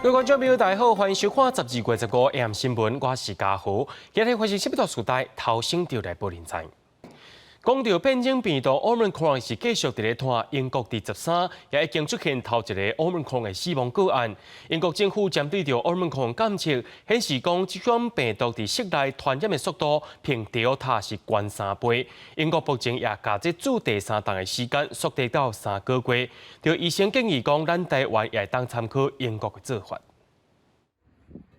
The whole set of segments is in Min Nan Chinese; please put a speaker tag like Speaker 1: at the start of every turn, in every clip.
Speaker 1: 各位觀眾朋友，大家好，歡迎收看12月15 AM 新聞，我是嘉豪。今日發生啥物大事代，頭先就來報您知。講著變種病毒 Omicron 是繼續佇咧拖，英國佇13也已經出現頭一个 Omicron 的死亡個案。英國政府針對著 Omicron 監測顯示講，這種病毒佇室內傳染的速度，比 Delta 是懸3倍。英國目前也共這注第三針的時間縮短到3個月。著醫生建議講，咱台灣也會當參考英國的做法。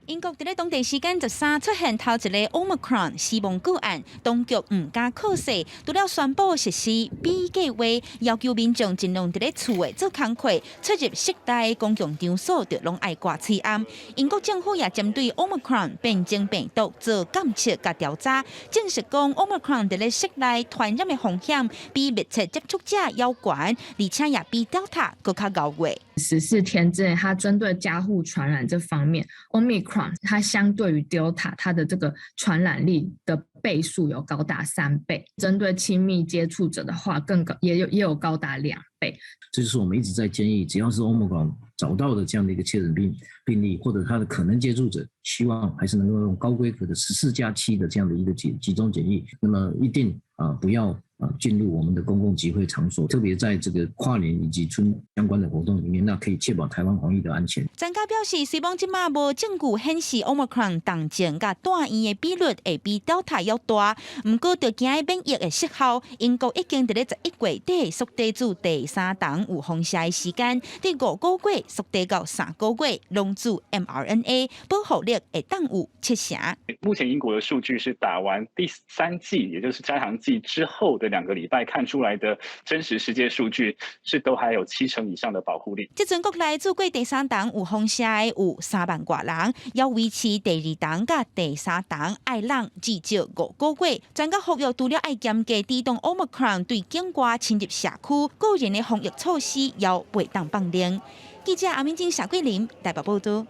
Speaker 2: 英國佇咧當地時間13出現頭一个 Omicron 死亡個案，當局毋敢閣細，除了宣布實施 B 計劃，要求民眾盡量佇咧厝內做工課，出入室內公共場所就攏愛掛喙罨。英國政府也針對 Omicron 變種病毒做監測佮調查，證實講 Omicron 佇咧室內傳染的風險比密切接觸者猶懸，而且也比 Delta 閣較𠢕月。
Speaker 3: 14天之內，它針對交互傳染這方面，Omicron 它相對於 Delta，它的這個傳染力的倍數有高達3倍。針對親密接觸者的話，更高，也有高達2倍。
Speaker 4: 這就是我們一直在建議，只要是 Omicron 找到的這樣的一個確診病例，或者他的可能接觸者，希望還是能夠用高規格的14加7的這樣的一個集中檢疫。那麼一定啊不要啊進入我們的公共集會場所，特別在這個跨年以及春相關的活動裡面，那可以確保台灣防疫的安全。
Speaker 2: 專家表示，雖罔這馬無證據顯示 Omicron 重症佮住院的比率會比 Delta 猶大，毋過著驚免疫的失效。英國已經佇咧11月底縮短注第三針有風險的時間，佇5個月縮短到3個月，攏注 mRNA 保護力會當有7成。
Speaker 5: 目前英國的數據是打完第三劑，也就是加強劑之後的2個禮拜看出來的真實世界數據是都還有7成以上的保護力。
Speaker 2: 這陣國內注過第三針有風險的有3萬外人，要維持第二針佮第三針愛攏至少5個月。專家呼籲，除了愛嚴格抵擋 Omicron 對境外侵入社區，個人的防疫措施也袂當放冗。記者阿明晶、謝桂林台北報導。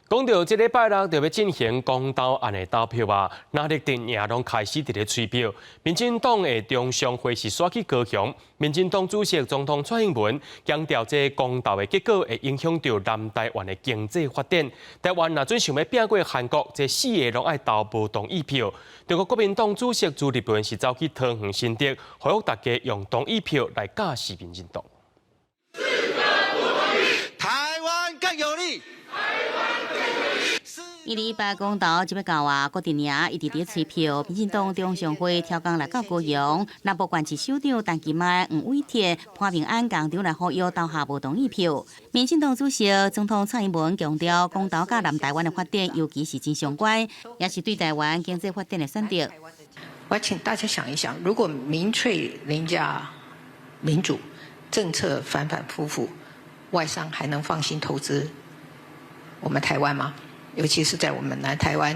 Speaker 1: 講著這禮拜六就欲進行公投案的投票啊，藍綠陣營攏開始佇咧催票。民進黨的中常會是煞去高雄，民進黨主席總統蔡英文強調，這公投的結果會影響著南台灣的經濟發展。台灣若準想欲拚過韓國，這四个攏愛投無同意票。中國國民黨主席朱立倫是走去桃園新竹，呼籲大家用同意票來教示民進黨。
Speaker 6: 台灣更有力。
Speaker 7: 108公投就欲到啊，各陣營一直佇催票。民進黨中常會挑工來到高雄，南部縣市首長陳其邁、黃偉哲、潘孟安仝場來呼籲投下無同意票。民進黨主席總統蔡英文強調，公投佮南台灣的發展尤其是真相關，也是對台灣經濟發展的選擇。
Speaker 8: 我請大家想一想，如果民粹凌駕民主，政策反反复复，外商還能放心投資我們台灣嗎？尤其是在我們南台灣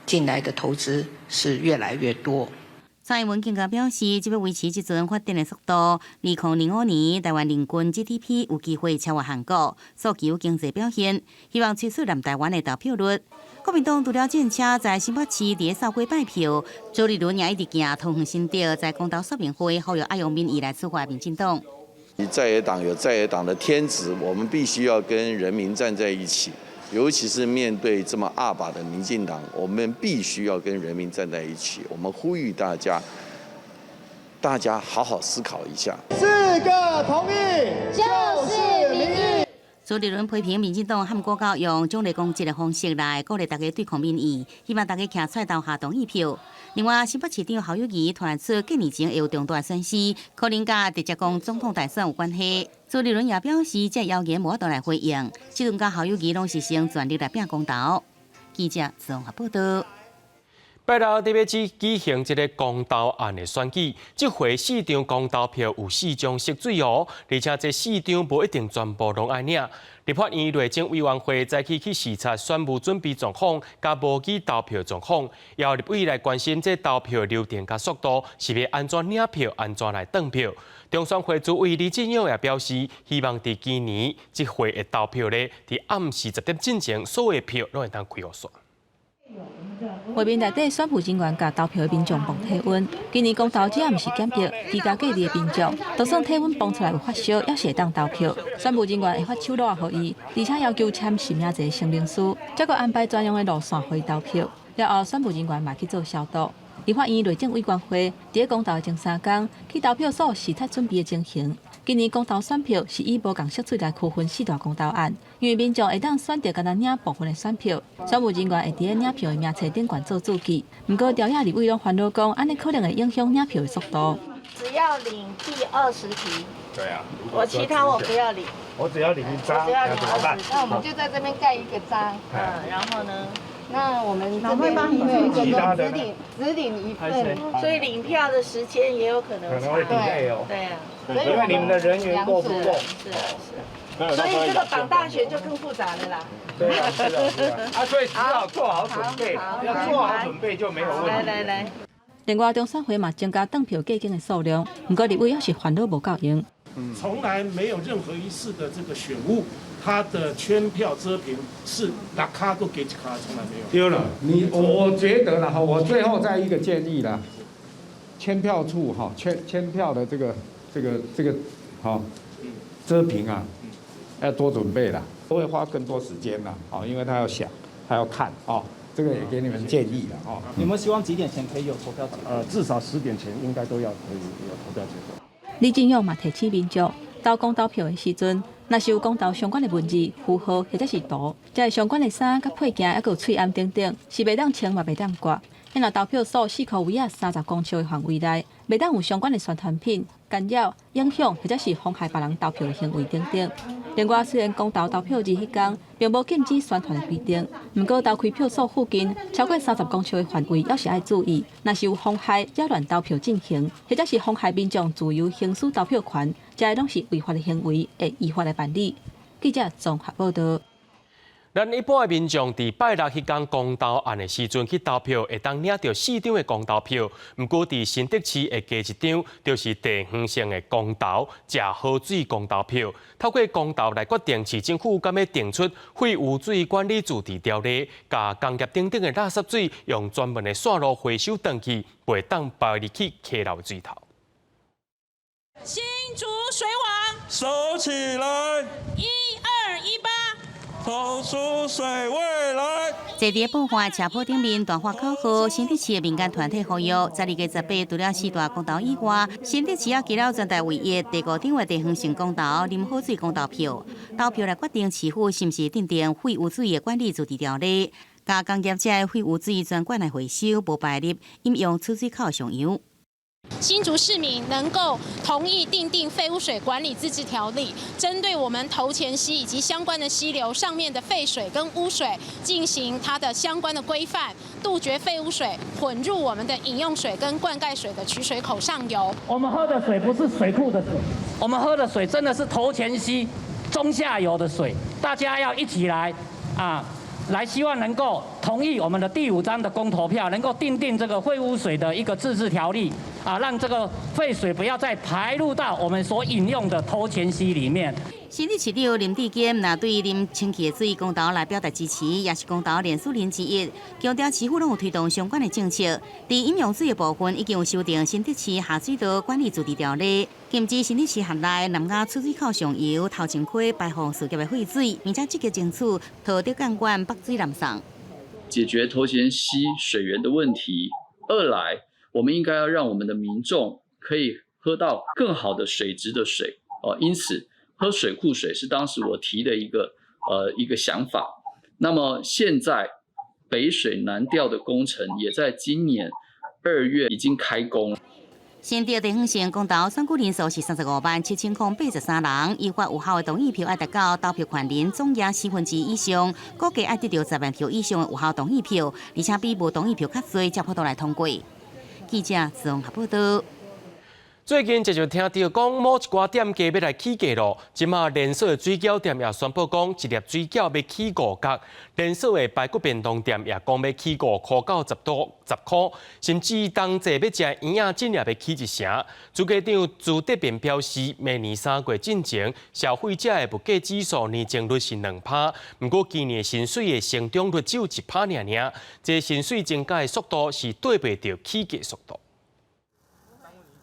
Speaker 8: 進來的投資是越來越多。
Speaker 7: 蔡英文更加表示，這欲維持這陣發展的速度，2025年台灣人均 GDP 有機會超越韓國，訴求經濟表現，希望催促南台灣的投票率。國民黨除了戰車在新北市佇咧掃街拜票，朱立倫也一直行桃園新竹，在公投說明會呼籲愛用民意來處罰民進黨。
Speaker 9: 在野黨有在野黨的天職，我們必須要跟人民站在一起。尤其是面對這麼鴨霸的民進黨，我們必須要跟人民站在一起。我們呼籲大家，大家好好思考一下。
Speaker 6: 四個同意就是民意。
Speaker 7: 朱立倫批評民進黨和國教用獎勵攻擊的方式來鼓勵大家對抗民意，希望大家徛出來投下同意票。另外，新北市長侯友宜傳出幾年前會有重大損失，可能佮直接講總統大選有關係。朱立倫也表示，這謠言無法度來回應。這陣佮侯友宜攏是先全力來拚公投。記者綜合報導。
Speaker 1: 拜六佇欲舉行這个公投案的選舉，這回四張公投票有四種色水哦，而且這四張無一定全部攏愛領。立法院內政委員會早起去視察選務準備狀況，佮模擬投票狀況，要立委來關心這投票流程佮速度，是欲按怎領票，按怎來轉票。中選會主委李進勇也表示，希望佇今年這回的投票咧，佇暗時10點進前，所有票攏會當開予煞。
Speaker 10: 畫面內底選務人員共投票的民眾磅體溫。今年公投只要毋是檢疫、居家隔離的民眾，就算體溫磅出來有發燒，猶是會當投票。選務人員會發手橐予伊，而且要求簽實名制聲明書，才閣安排專用的路線予伊投票。了後，選務人員嘛去做消毒。立法院內政委員會佇公投的前三工去投票所視察準備的情形。今年公投選票是以無仝色水來區分四大公投案，因為民眾會當選擇干焦領部分的選票，選務人員會佇咧領票的名冊頂懸做註記。毋過朝野立委攏煩惱講，按呢可能會影響領票的速度。
Speaker 11: 只要領第20題。
Speaker 12: 對啊。
Speaker 11: 我其他我不要領。
Speaker 12: 我只要領一張。
Speaker 11: 我只要領20。那我們就在這邊蓋一個章。嗯，然後呢？那我們這邊會有一個只領只領一份，所以領票的時間也有可能
Speaker 12: 可能會 delay 哦。
Speaker 11: 對啊，
Speaker 12: 因為你們的人員夠不夠？
Speaker 11: 是啊是啊，所以這個綁大選就更複雜了啦。
Speaker 12: 對啊是啊是啊，啊所以只好做好準備，要做好準備就沒有問題。
Speaker 11: 來來來。
Speaker 10: 另外，中選會嘛增加當票計間的數量，毋過立委猶是煩惱無夠用。
Speaker 13: 從來沒有任何一次的這個選務，它的圈票遮屏是六跤閣加一跤，從來沒有。
Speaker 14: 丟了，你我覺得啦，我最後再一個建議啦，簽票處哈，簽簽票的這個好遮屏啊，要多準備啦，都會花更多時間啦，哦，因為他要想，他要看哦，這個也給你們建議了哦。
Speaker 15: 你們希望幾點前可以有投票結果？
Speaker 13: 至少10點前應該都要可以有投票結果。
Speaker 10: 李進勇嘛提醒民眾，投公投票的時陣，若是有公投相關的文字、符號或者是圖，這個相關的衫佮配件，猶閣有喙罨等等，是袂當穿嘛袂當掛。若投票所四箍圍仔30公尺的範圍內，袂當有相關的宣傳品、干擾、影響或者是妨害別人投票的行為等等。另外，雖然公投投票日彼工並無禁止宣傳的規定，毋過投開票所附近超過30公尺的範圍，猶是愛注意。若是有妨害擾亂投票進行，或者是妨害民眾自由行使投票權，這攏是違法的行為，會依法來辦理。記者綜合報道。
Speaker 1: 咱一般的民眾佇拜六彼工公投案的時陣去投票，會當領著四張的公投票。毋過佇新竹市會加一張，就是地方性的公投食好水公投票。透過公投來決定市政府敢欲定出廢污水管理自治條例，共工業等等的垃圾水用專門的線路回收轉去，袂當排入去溪流水頭。
Speaker 16: 新竹水網
Speaker 17: 收起來，1218。投出水未來。
Speaker 7: 坐佇布華斜坡頂面大喊口號，新竹市的民間團體呼籲，12月18除了四大公投以外，新竹市也加了全台唯一第五張的地方性公投啉好水公投票，投票來決定市府是毋是訂定廢污水的管理自治條例，共工業者的廢污水專管來回收，無排入飲用出水口上游。
Speaker 16: 新竹市民能夠同意訂定廢污水管理自治條例，針對我們頭前溪以及相關的溪流上面的廢水跟污水進行它的相關的規範，杜絕廢污水混入我們的飲用水跟灌溉水的取水口上游。
Speaker 18: 我們喝的水不是水庫的水，我們喝的水真的是頭前溪中下游的水，大家要一起來啊！來希望能夠同意我們的第五張的公投票，能夠訂定這個廢污水的一個自治條例，啊，讓這個廢水不要再排入到我們所飲用的頭前溪裡面。
Speaker 7: 新竹市長林智堅若對啉清氣的水公投來表達支持，也是公投連署人之一，強調市府攏有推動相關的政策。佇飲用水的部分，已經有修訂新竹市下水道管理自治條例，禁止新竹市轄內南雅出水口上游頭前溪排放事業的廢水，並且積極爭取桃竹幹管北水南送，
Speaker 19: 解決頭前溪水源的問題。二來，我們應該要讓我們的民眾可以喝到更好的水質的水哦，因此，喝水庫水是當時我提的一個想法。那麼現在北水南調的工程也在今年2月已經開工。
Speaker 7: 新竹地方性公投選舉人數是357,083人，依法有效的同意票愛達到投票權人總額1/4以上，估計愛得著10萬票以上的有效同意票，而且比無同意票較濟，才有法度來通過。記者綜合報道。
Speaker 1: 最近就就聽著講某一寡店家欲來起價囉，這馬連鎖的水餃店也宣布講，一粒水餃欲起5角，連鎖的排骨便當店也講欲起5箍到10多10箍，甚至冬節欲食圓仔，這也欲起一成。主計長朱德明表示，明年3月進前，消費者的物價指數年增率是2趴，毋過今年薪水的成長率只有1趴爾爾，這薪水增加的速度是綴袂著起價速度。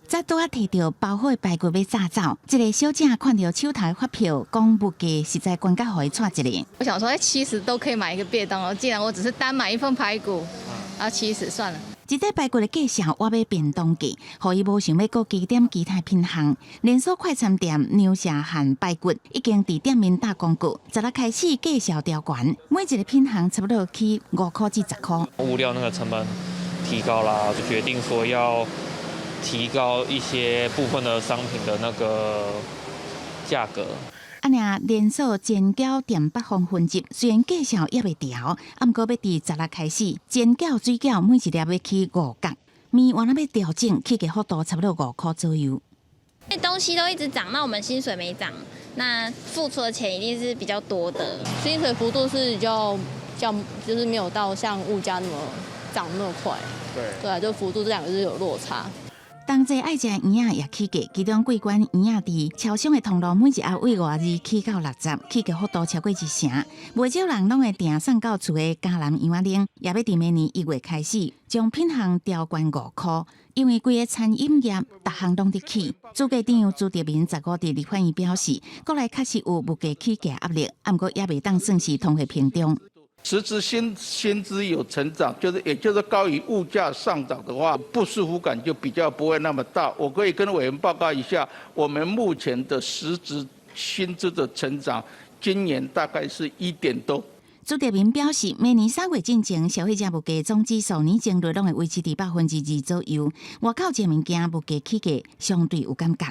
Speaker 2: 才拄仔提著包好的排骨欲炸走，這個小姐看著手頭的發票，講物價實在懸甲予伊掣一下。
Speaker 20: 我想說，70都可以買一個便當咯，既然我只是單買一份排骨，啊七十算了。
Speaker 2: 這塊排骨的價數我買便當價，予伊無想欲閣加點其他品項。連鎖快餐店牛舌漢排骨已經佇店面打廣告，十六開始價數調懸，每一個品項差不多起5箍至10箍。
Speaker 21: 物料那個成本提高啦，就決定說要提高一些部分的商品的那個價格。
Speaker 2: 啊，爾連鎖煎餃店北方分集，雖然價數猶未調，啊，毋過欲佇十六開始煎餃、水餃每一粒欲起5角，麵原來欲調整，起價幅度差不多5箍左右。
Speaker 22: 因為東西都一直漲，那我們薪水沒漲，那付出的錢一定是比較多的。
Speaker 23: 薪水幅度是比較較，就是沒有到像物價那麼漲那麼快。對，對啊，就幅度這兩個是有落差。
Speaker 2: 冬節愛食圓仔也起價，其中桂冠圓仔佇超商的通路每一盒為52起到60，起價幅度超過一成。袂少人攏會訂送到厝的嘉南圓仔奶，也欲佇明年1月開始將品項調懸5箍。因為規个餐飲業逐項攏佇起。主計長朱德明15佇立法院表示，國內確實有物價起價壓力，毋過猶袂當算是通貨膨脹。
Speaker 24: 實質薪資有成長，就是也就是高於物價上漲的話，不舒服感就比較不會那麼大。我可以跟委員報告一下，我們目前的實質薪資的成長，今年大概是1點多。
Speaker 2: 朱德明表示，明年3月進前，消費者物價總指數年增率攏會維持佇2%左右。外口食物件物價起價相對有感覺，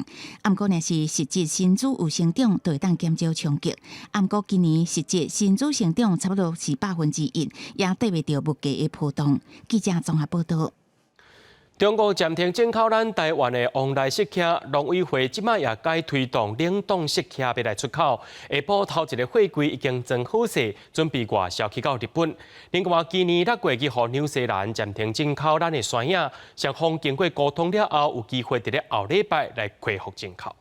Speaker 2: 毋過若是實質薪資有成長，就會當減少衝擊。毋過今年實質薪資成長差不多是1%，也綴袂著物價的波動。記者綜合報導。
Speaker 1: 中國暫停進口咱台灣的旺萊釋茄，農委會這擺也改推動冷凍釋茄欲來出口。下晡頭一個貨櫃已經裝好勢，準備外銷去到日本。另外，今年六月去予紐西蘭暫停進口咱的酸葉，雙方經過溝通了後，有機會佇咧後禮拜來恢復進口。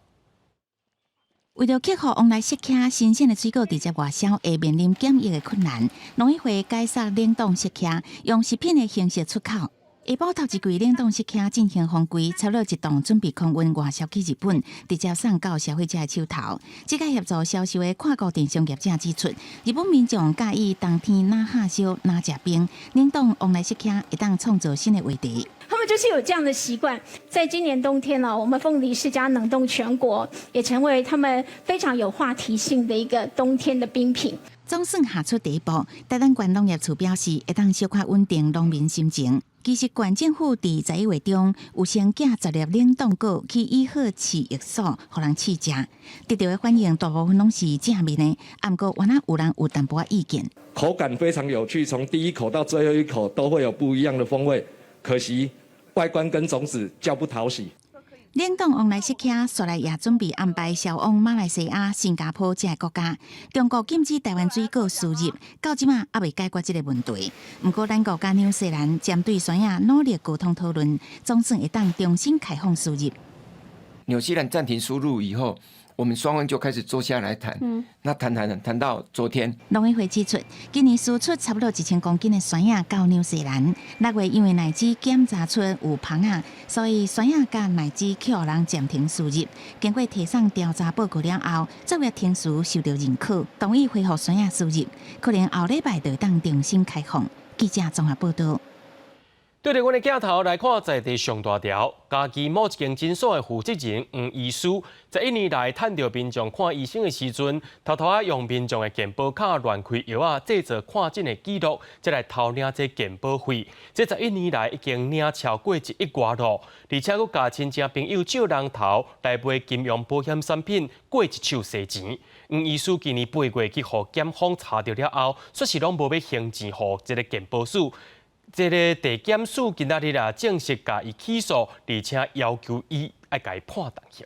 Speaker 2: 為著克服旺萊釋茄新鮮的水果直接外銷會面臨檢疫的困難，農委會改採冷凍釋茄，用食品的形式出口。下晡頭一櫃冷凍釋茄進行封櫃，差不多一棟準備空運外銷去日本，直接送到消費者的手頭。這個協助銷售的跨國電商業者指出，日本民眾佮意冬天若下燒若食冰，冷凍旺萊釋茄會當創造新的話題。
Speaker 25: 他們就是有這樣的習慣，在今年冬天呢，我們鳳梨釋迦冷凍全國，也成為他們非常有話題性的一個冬天的冰品。
Speaker 2: 總算下出第一步，台東縣農業處表示，會當小可穩定農民心情。其實，縣政府佇11月中有先寄10粒冷凍果去伊賀市役所，予人試食，得著的反應大部分攏是正面的。毋過，原來有人有淡薄仔意見。
Speaker 26: 口感非常有趣，從第一口到最後一口都會有不一樣的風味。可惜外觀跟種子較不討喜。
Speaker 2: 冷凍旺萊釋茄，紲來也準備安排銷往馬來西亞、新加坡這个國家。中國禁止台灣水果輸入，到這馬猶未解決這个問題。毋過，咱國佮紐西蘭針對酸葉努力溝通討論，總算會當重新開放輸入。
Speaker 27: 紐西蘭暫停輸入以後，我們雙方就開始坐下來談。那談談談到昨天，
Speaker 2: 農委會指出，今年輸出差不多1000公斤的酸葉到紐西蘭。6月因為奶子檢查出有蜂仔，所以酸葉佮奶子去予人暫停輸入。經過提送調查報告了後，作業程序受到認可，同意恢復酸葉輸入，可能後禮拜就會當重新開放。記者綜合報導。
Speaker 1: 對著阮的鏡頭來看，在地上大條，嘉義某一間診所的負責人黃醫師，11年來趁著民眾看醫生的時陣，偷偷仔用民眾的健保卡亂開藥仔，製造看診的記錄，再來偷領這健保費。這十一年來已經領超過1億外囉，而且閣共親戚朋友借人頭來買金融保險產品，過一手洗錢。黃醫師今年8月去予檢方查著了後，煞是攏無欲還錢予這个健保署。這个地檢署今仔日啊正式共伊起訴，而且要求伊愛共伊判重刑。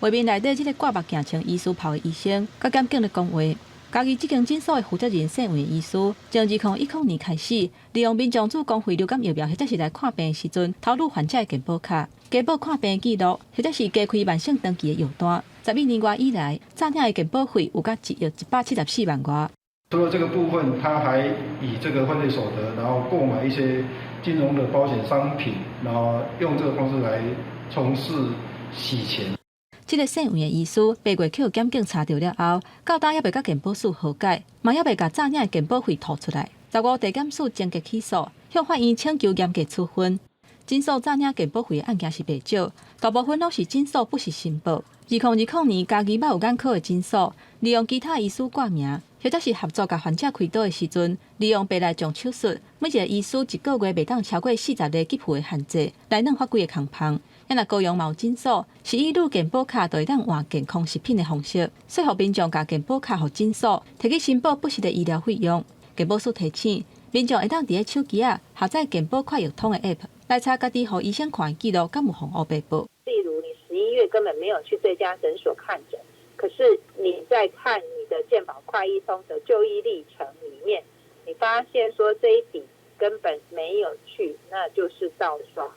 Speaker 10: 畫面內底這个掛目鏡穿醫師袍的醫生，佮檢警咧講話。嘉義這間診所的負責人姓黃的醫師，從2010年開始，利用民眾注公費流感疫苗或者是來看病的時陣，偷錄患者的健保卡、加報看病記錄，或者是加開慢性長期的藥單。11年外以來，詐領的健保費有甲1億174萬外。
Speaker 3: 除了這個部分，他還以這個犯罪所得，然後購買一些金融的保險商品，然後用這個方式來從事洗錢。
Speaker 10: 這个姓黃的醫師，8月去予檢警查著了後，到今猶未佮健保署和解，嘛猶未共詐領的健保費吐出來。15地檢署終結起訴，向法院請求嚴格處分。診所詐領健保費的案件是袂少，大部分攏是診所不實申報。2020年，嘉義某有眼科的診所，利用其他醫師掛名，或者是合作共患者開刀的時陣，利用白內障手術，每一个醫師一個月袂當超過40个給付的限制，來弄法規的空縫。若高雄某診所是以錄健保卡就會當換健康食品的方式，說服民眾共健保卡予診所，提去申報不實的醫療費用。健保署提醒民眾會當佇咧手機仔下載健保快易通的 App 來查家己予醫生看的記錄，敢有予烏白報。
Speaker 4: 例如，你11月根本沒有去這家診所看診，可是你在看你的健保快易通的就醫歷程裡面，你發現說這一筆根本沒有去，那就是盜刷。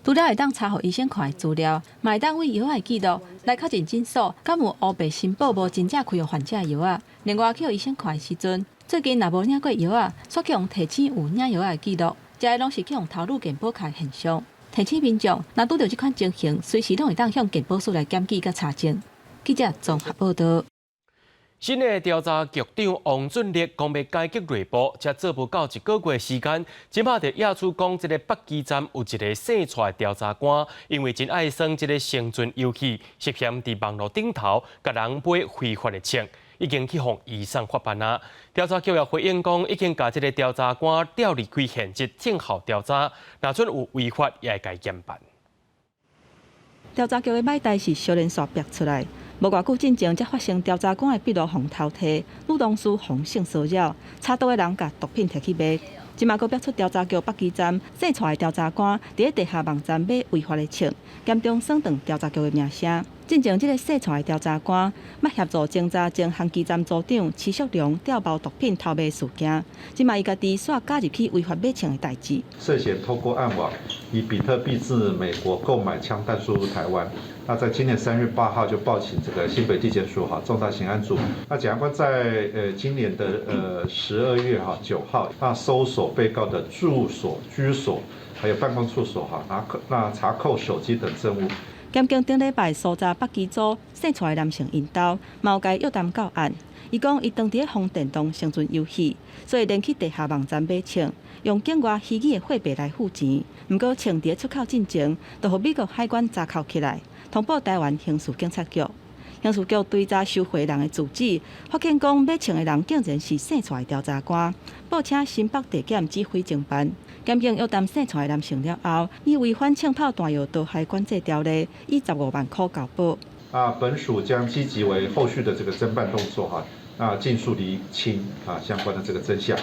Speaker 10: 除了會當查予醫生看的資料，嘛會當對藥的記錄來確認診所敢有烏白申報無真正開予患者藥仔。另外去予醫生看的時陣，最近若無領過藥仔，煞去予提醒有領藥仔的記錄，這個攏是去予偷錄健保卡的現象。提醒民眾，若拄著這款情形，隨時攏會當向健保署來檢舉佮查證。記者綜合報導。
Speaker 1: 新的調查局長王俊立講欲改革內部，才做無夠一個月時間，這擺就惹出講這个北基站有一个姓蔡的調查官，因為真愛耍這个生存遊戲，涉嫌佇網路頂頭共人買非法的槍，已經去予移送法辦啊。調查局也回應講，已經共這个調查官調離開現職，靜候調查，若準有違法，也會共伊嚴辦。
Speaker 10: 調查局的歹代是相連紲爆出來。無偌久進前，才發生調查官的筆錄予偷提，女同事予性騷擾，插刀的人共毒品提去賣。這馬閣爆出調查局北基站姓蔡的調查官，佇咧地下網站買違法的槍，嚴重損斷調查局的名聲。進前，這个姓蔡的調查官，捌協助偵查前航基站組長徐淑良調包毒品偷賣事件。這馬伊家己煞加入去違法買槍的代誌。
Speaker 5: 涉嫌透過暗網以比特幣自美國購買槍彈輸入台灣。那在今年3月8號就報請這個新北地檢署哈重大刑案組。那檢察官在今年的12月哈9號，那搜索被告的住所、居所，還有辦公處所哈，那查扣手機等證物。
Speaker 10: 檢警頂禮拜搜查北基組姓蔡的男性𪜶兜，嘛有共伊約談到案。伊講伊當佇咧瘋電動生存遊戲，所以連去地下網站買槍，用境外虛擬的貨幣來付錢。毋過槍佇咧出口進前，就予美國海關查扣起來，通報台灣刑事警察局。刑事局追查收貨人的住址，發現講買槍的人竟然是姓蔡的調查官，報請新北地檢指揮偵辦。檢警約談姓蔡的男性了後，以違反槍炮彈藥毒害管制條例，以15萬箍交保。
Speaker 5: 啊，本署將積極為後續的這個偵辦動作哈，啊，盡速釐清啊相關的這個真相。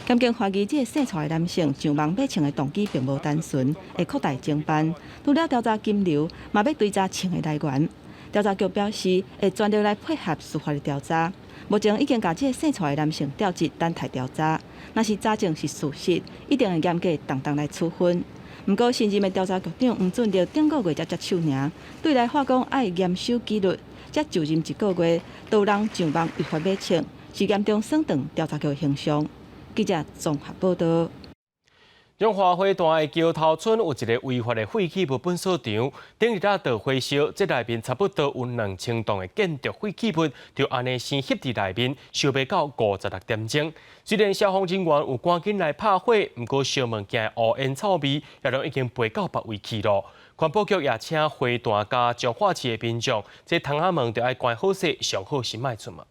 Speaker 10: 檢警懷疑這个姓蔡的男性上網買槍的動機並無單純，會擴大偵辦。除了調查金流，嘛欲追查槍的來源。調查局表示，會全力來配合司法的調查。目前已經共這个姓蔡的男性調職，等待調查。若是查證是事實，一定會嚴格重重來處分。毋過新任的調查局長黃俊立頂個月才接手爾，對內話講愛嚴守紀律，才就任一個月，就有人上網違法買槍，是嚴重損斷調查局的形象。記者綜合報導。
Speaker 1: 彰化花壇的橋頭村有一个違法的廢棄物糞掃場，頂日仔著火燒，這內面差不多有2000棟的建築廢棄物，就按呢生翕佇內面，燒欲到56點鐘。雖然消防人員有趕緊來拍火，毋過燒物件的烏煙臭味也攏已經飛到別位去囉。環保局也請花壇佮彰化市的民眾，這窗仔門著愛關好勢，上好是莫出門。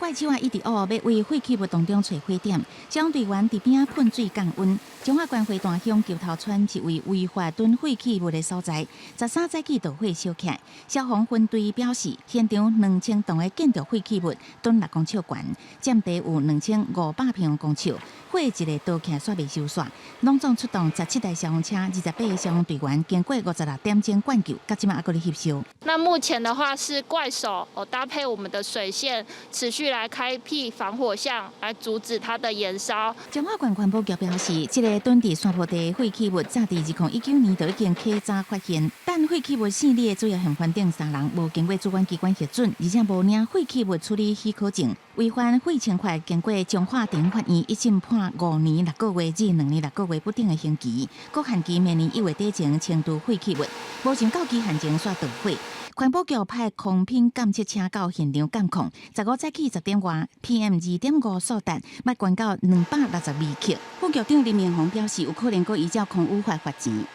Speaker 2: 關怪手仔一直烏欲為廢棄物當中揣火點，消防隊員佇邊仔噴水降溫。彰化縣花壇鄉橋頭村一位違法囤廢棄物的所在，13早起著火燒起來。消防分隊表示，現場2000棟的建築廢棄物囤6公尺懸，佔地有2500平方公尺，火一下燒起來煞袂收煞。攏總出動17台消防車、28個消防隊員，經過56點鐘灌救，到這馬猶閣咧翕燒。
Speaker 6: 那目前的話是怪手搭配我們的水線，持續來開闢防火巷，來阻止它的延燒。
Speaker 2: 彰化縣環保局表示，這個囤佇山坡地廢棄物，早佇2019年就已經稽查發現，但廢棄物四里的主要嫌犯等三人無經過主管機關核准，而且無領廢棄物處理許可證，違反廢清法，經過彰化地方法院一審判5年6個月至2年6個月不等的刑期，閣限期明年1月底前清除廢棄物，無想到期限前煞著火。環保局派空品監測車到現場監控，15早起10點外，PM 2.5數值欲懸到262克。副局長林明宏表示，有可能閣依照空污法罰錢。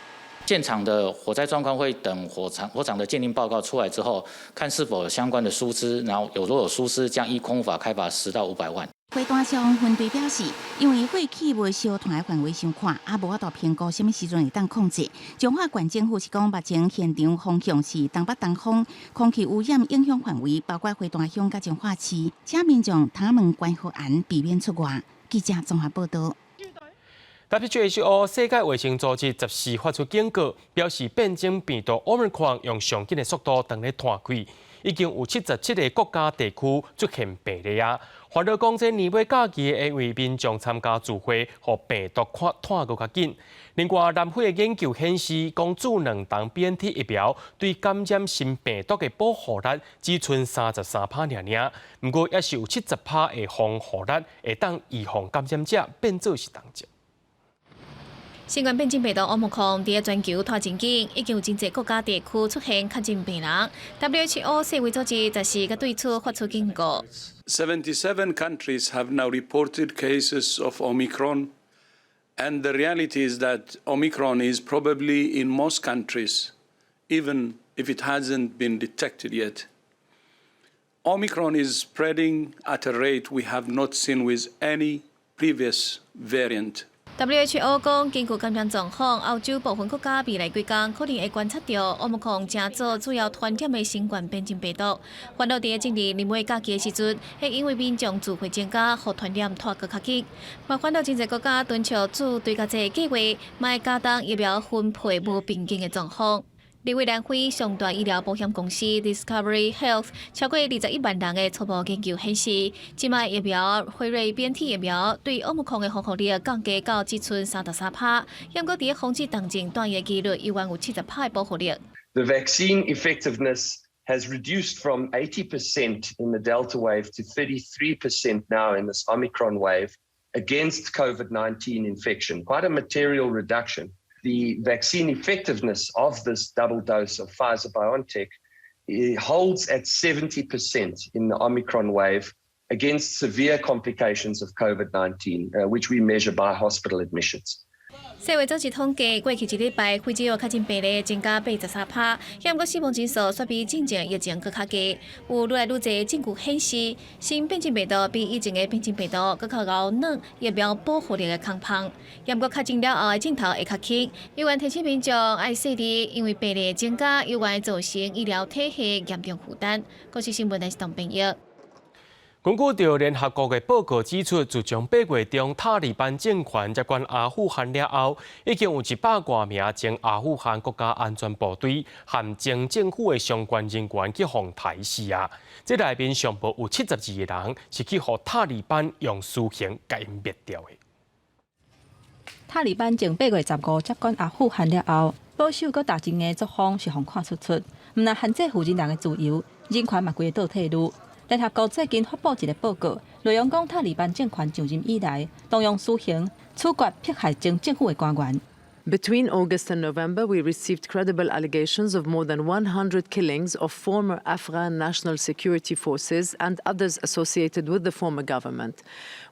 Speaker 8: 現場的火災狀況會等火場的鑑定報告出來之後，看是否有相關的疏失，然後有若有疏失，將依空污法開罰10到500萬。
Speaker 2: 花壇消防分隊表示，因為廢棄物燒炭的範圍傷闊，也無法度評估啥物時陣會當控制。彰化縣政府是講，目前現場方向是東北東風，空氣污染影響範圍包括花壇鄉佮彰化市，請民眾窗門關好絚，避免出外。記者綜合報道。
Speaker 1: WHO 世界衛生組織14發出警告，表示變種病毒 Omicron 用上緊的速度當咧湠開，已經有77個國家地區出現病例啊。煩惱講，這年尾假期會為民眾參加聚會，予病毒擴湠閣較緊。另外，南非的研究顯示，講注兩劑 BNT 疫苗對感染新病毒的保護力只賰33趴爾爾，毋過也是有70趴的防護力會當預防感染者變做是重症。
Speaker 9: 新冠變種病毒 Omicron 佇全球湠真緊，已經有真濟國家地區出現確診病人。WHO 世衛組織14閣對此發出警告。
Speaker 11: 77 countries have now reported cases of Omicron, and the reality is that Omicron is probably in most countries, even if it hasn't been detected yet. Omicron is spreading at a rate we have not seen with any previous variant.
Speaker 9: WHO 講，根據感染狀況，歐洲部分國家未來幾工可能會觀察著 Omicron 成做主要傳染的新冠變種病毒。煩惱佇進入年尾假期的時陣，會因為民眾聚會增加，予傳染湠閣較緊。嘛，煩惱真濟國家敦促注追加劑計劃，嘛會加重疫苗分配無平均的狀況。另外，南非上大醫療保險公司 Discovery Health 超過21萬人的初步研究顯示，這擺疫苗輝瑞 BNT 疫苗對奧密克戎的防護力降低到只賰33趴，毋過佇防止重症住院的幾率猶原有70趴的保護力。
Speaker 12: The vaccine effectiveness has reduced from 80% in the Delta wave to 33% now in this Omicron wave against COVID-19 infection. Quite a material reduction. The vaccine effectiveness of this double dose of Pfizer BioNTech holds at 70% in the Omicron wave against severe complications of COVID-19, which we measure by hospital admissions.
Speaker 9: 世衛組織統計，過去一禮拜，非洲確診病例增加83趴，毋過死亡人數煞比進前疫情閣較低。有愈來愈濟證據顯示，新變種病毒比以前的變種病毒閣較𠢕軟疫苗保護力的空縫。毋過確診了後的症頭會較輕。猶原提醒民眾愛細膩，因為病例增加，猶原會造成醫療體系嚴重負擔。國視新聞電視董編譯。
Speaker 1: 根據著聯合國的報告指出，自從8月中塔利班政權接管阿富汗了後，已經有100外名前阿富汗國家安全部隊和前政府的相關人員去予刣死啊！這內面上無有72個人是去予塔利班用私刑共𪜶滅掉的。
Speaker 10: 塔利班前8月15接管阿富汗了後，保守閣大陣的作風是予看出出，毋但限制婦人的自由，人權嘛規个倒退嚕。聯合國最近發布一個報告，內容講塔利班政權上任以來，動用私刑處決迫害前政府的官員。
Speaker 13: Between August and November, we received credible allegations of more than 100 killings of former Afghan national security forces and others associated with the former government,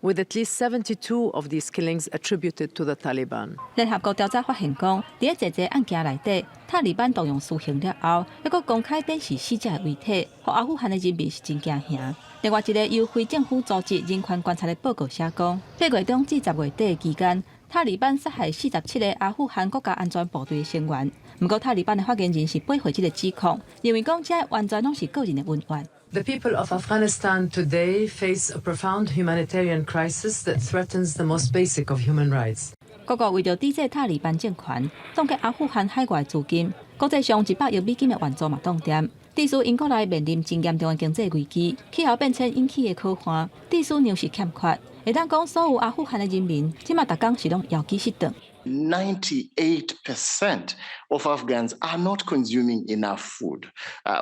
Speaker 13: with at least 72 of these killings attributed to the Taliban.
Speaker 10: 聯合國調查發現講，佇咧濟濟案件內底，塔利班動用私刑了後，猶閣公開展示死者的遺體，予阿富汗的人民是真驚嚇。另外一个由非政府組織人權觀察的報告寫講，8月中至10月底期間，塔利班殺害47個阿富汗國家安全部隊的成員。毋過，塔利班的發言人是駁回這个指控，認為講這完全攏是個人的恩怨。
Speaker 13: The people of Afghanistan today face a profound humanitarian crisis that threatens the most basic of human rights.
Speaker 10: 各國為著抵制塔利班政權，凍結阿富汗海外資金，國際上100億美金的援助嘛凍定。致使𪜶國內面臨真嚴重的經濟危機，氣候變遷引起的苦旱，致使糧食欠缺。會當講，所有阿富汗的人民，這馬逐工是攏枵飢失頓。
Speaker 14: 98% of Afghans are not consuming enough food,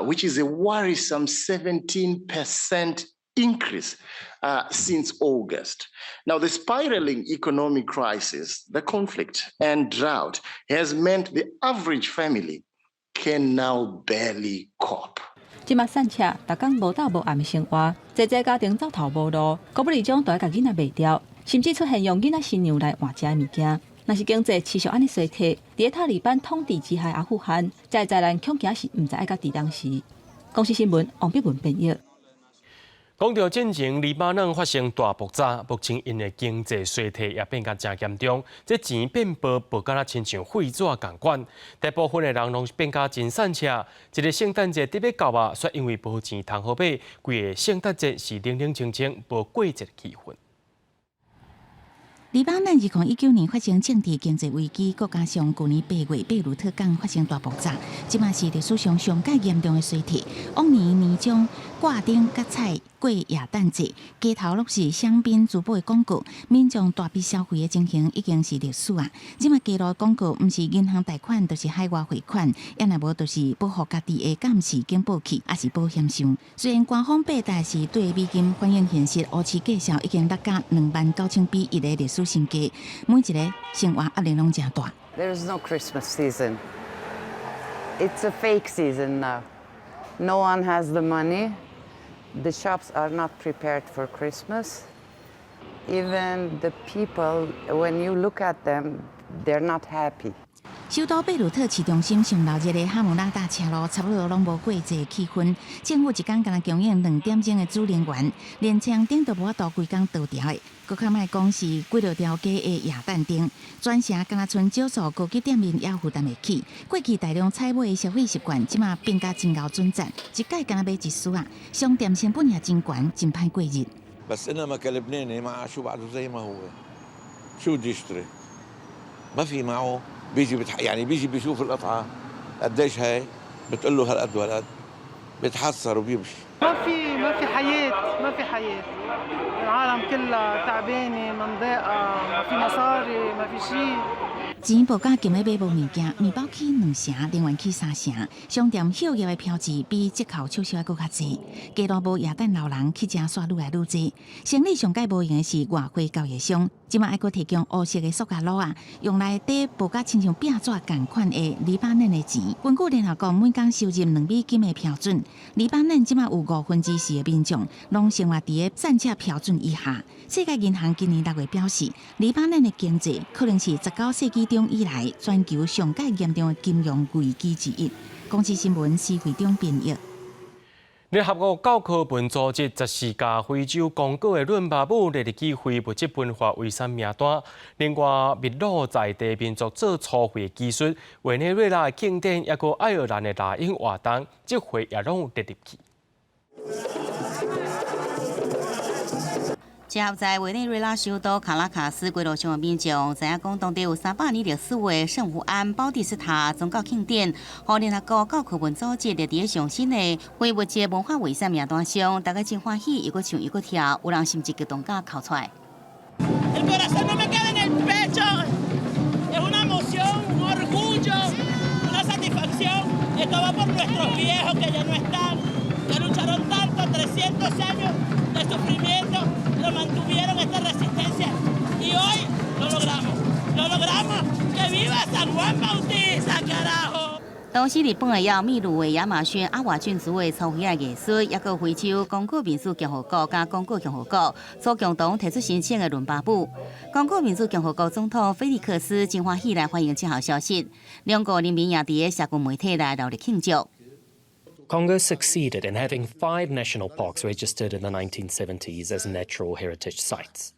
Speaker 14: which is a worrisome 17% increase since August. Now, the spiraling economic crisis, the conflict, and drought has meant the average family can now barely cope.
Speaker 10: 這馬散赤，逐工無晝無暗的生活，濟濟家庭走投無路，高不離將都愛共囡仔賣掉，甚至出現用囡仔新娘來換食的物件。若是經濟持續按呢衰退，佇咧塔利班統治之下的阿富汗，這个災難恐驚是毋知愛到佇當時。公視新聞王碧文編譯。
Speaker 1: 講著戰前黎巴嫩發生大爆炸，目前𪜶的經濟衰退也變甲誠嚴重，這錢變薄薄敢若親像廢紙仝款。大部分的人攏變甲真散赤。一个聖誕節得欲到啊，卻因為無錢通好買，規个聖誕節是冷冷清清，無過節氣氛。
Speaker 7: 黎巴嫩2019年發生政治經濟危機，閣加上舊年8月貝魯特港發生大爆炸，這馬是歷史上上蓋嚴重的衰退。往年年終掛燈佮彩過耶誕節，街頭攏是香檳珠寶的廣告，民眾大筆消費的情形已經是歷史啊！這馬街路廣告毋是銀行貸款，就是海外匯款，抑若無就是保護家己的監視警報器，抑是保險箱。雖然官方八大是對美金反映現實，烏市價數已經落甲29,000比1的歷史新低，每一个生活壓力攏誠大。
Speaker 15: There is no Christmas season. It's a fake season now. No one has the money. The shops are not prepared for Christmas. Even the people, when you look at them, they're not happy.
Speaker 7: 首都貝魯特市中心上鬧熱的哈姆拉大車路，差不多攏無過節氣氛。政府一工干焦供應2點鐘的主能源，連太陽燈都無法度規工倒掉的。閣較莫講是幾落條街的耶誕燈，全城敢若賰少數高級店面也負擔會起。過去大量採買的消費習慣，這馬變甲真𠢕準則，一擺干焦買一絲仔，商店成本也真懸，真歹過日。
Speaker 16: بس انما كلبناني معاشه بعده زي ما هو شو بده يشتري ما في معه بيجي بتح... يعني بيجي بيشوف القطعه قديش هاي بتقول له هالقد وهالقد بيتحسر وبيمشي.
Speaker 17: ما في حياة، ما في حياة. العالم كلها تعبانة منضايقة، ما في مصاري، ما في شيء.
Speaker 7: 錢無甲金咧買無物件，麵包起2成，能源起3成，商店歇業的標誌比折扣促銷還閣較濟。街路無耶誕老人去食煞愈來愈濟。生理上蓋無閒的是外匯交易商，這馬愛閣提供烏色的塑膠橐仔，用來綴薄甲親像壁紙仝款的黎巴嫩的錢。根據聯合國每工收入2美金的標準，黎巴嫩這馬有4/5的民眾攏生活佇咧散赤標準以下。世界銀行今年6月表示，黎巴嫩的經濟可能是19世紀中以來全球上蓋嚴重的金融危機之一。公視新聞施惠中編譯。
Speaker 1: 聯合國教科文組織14共非洲剛果的倫巴姆列入去非物質文化遺產名單。另外，秘魯在地民族做粗繪技術、委內瑞拉的慶典，抑閣愛爾蘭的獵鷹活動，這回也攏列入去。
Speaker 7: 之後在委內瑞拉首都卡拉卡斯街路上的民眾，知影講當地有300年歷史的聖胡安保蒂斯塔宗教慶典，予聯合國教科文組織列佇上新的非物質文化遺產名單上，大家真歡喜，又閣唱又閣跳，有人甚至激動甲哭出來。
Speaker 18: El corazón no me cabe en el pecho. Es una emoción, un orgullo, una satisfacción. Esto va por nuestros viejos que ya no están, que lucharon tanto, 300 años de sufrimiento, lo mantuvieron esta resistencia y hoy lo logramos. Lo logramos. ¡Que viva San Juan Bautista, carajo！
Speaker 7: 當時日本的要秘魯的亞馬遜阿瓦郡族的粗魚仔藝術，抑閣有非洲剛果民主共和國佮剛果共和國所共同提出申請的倫巴布。剛果民主共和國總統菲利克斯真歡喜來歡迎這項消息，兩國人民也佇个社群媒體來熱烈慶祝。
Speaker 19: Congo succeeded in having five national parks registered in the 1970s as natural heritage sites.